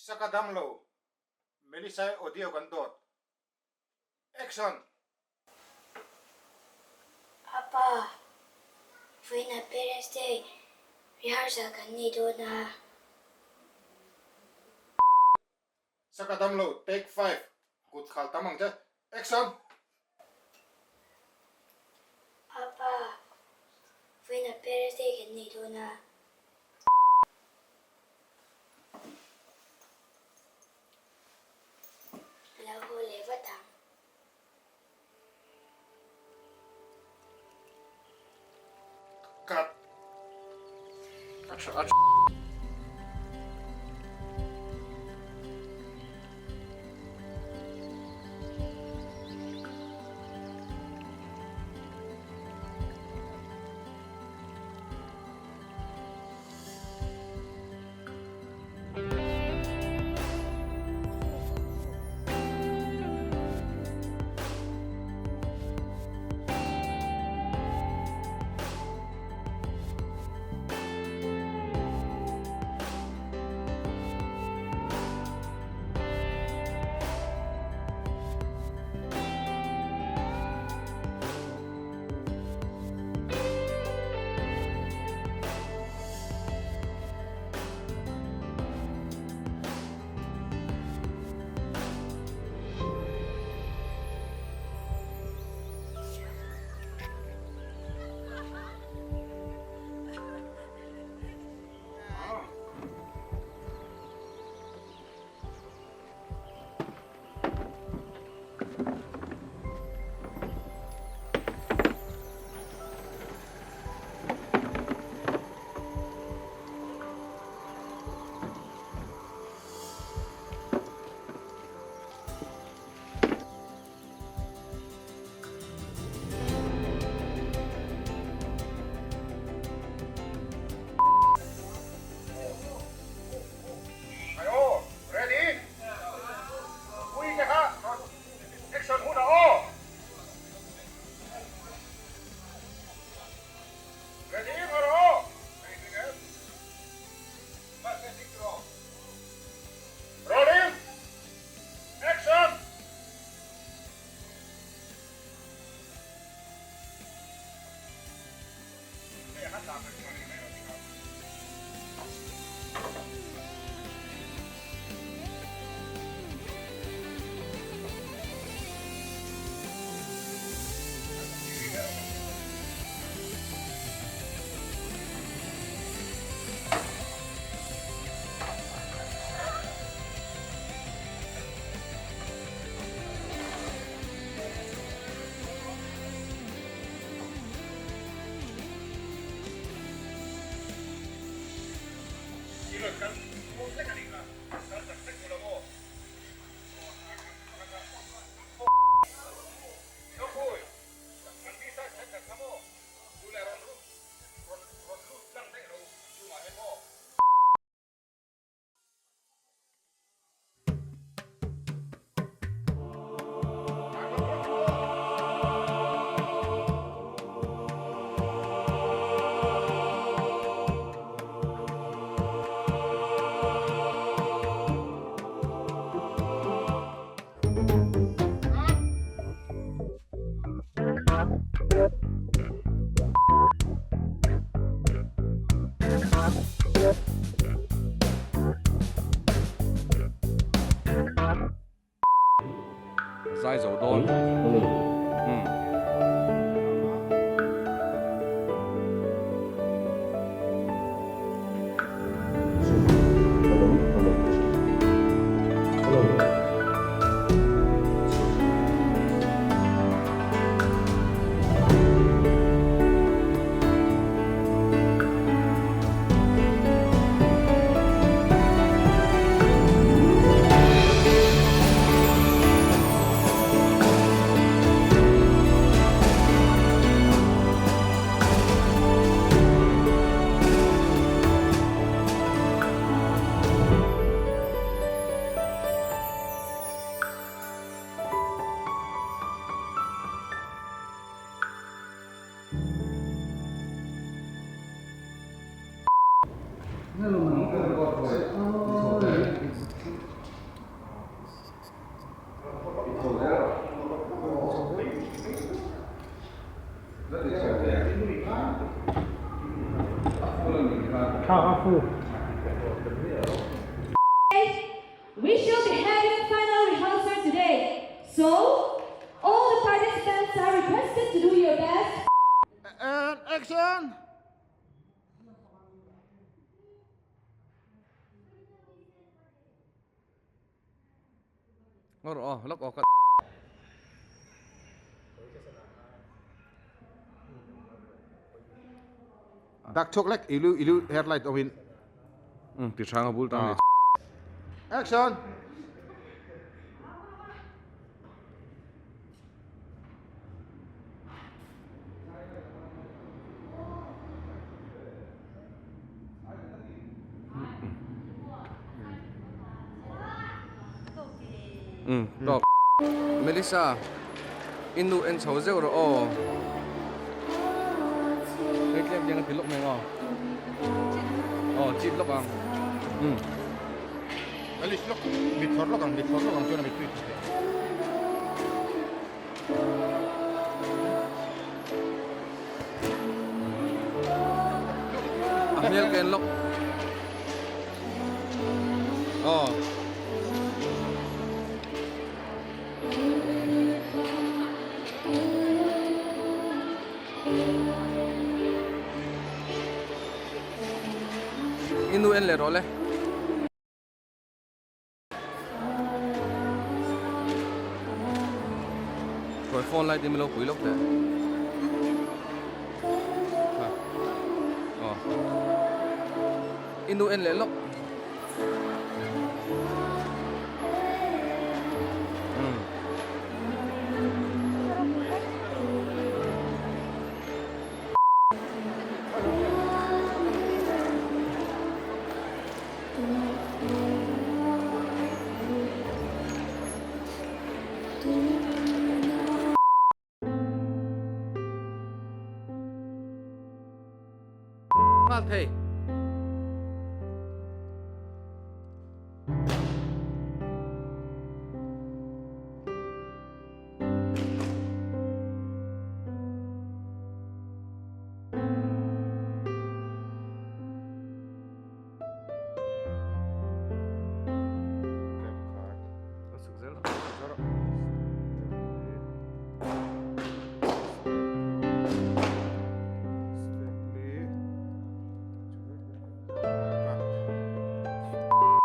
Saka damlo, Melissa-i audio kan dawt. Action! Apa, vawiinah Parents Day rehearsal kan nei dawn a. Saka damlo, take five, kut khal tam ang che. Action! Apa, vawiinah Parents Day kan nei dawn a. A lo haw leh vat ang. Cut. A tha a tha. Ai aw, ready? Ui te kha rawn action hun ah aw. Ready ngar aw. Rolling! Action! Zai zo dawn. Umm. We shall be having a final rehearsal today. So, all the participants are requested to do your best. And action! Ngaw rawh aw, lawk aw ka. Dak chhuak lek ilu ilu headlight awm in. Um ti hrang a bul tang ni. Action! Um tawk. Melissa i nu en chho zeuh rawh aw. Hei tlem tiang a ti lawk mai ang aw. Aw chip lawk ang. Um. Alice lawk mit thawr lawk ang mit thawr lawk ang chuan a mittui tla thei. A hmel ka en lawk. Aw. I nu en leh rawh le. Hruai phone lai te min lo pui lawk teh. Ha. Aw. I nu en leh lawk. Um. Nghal thei.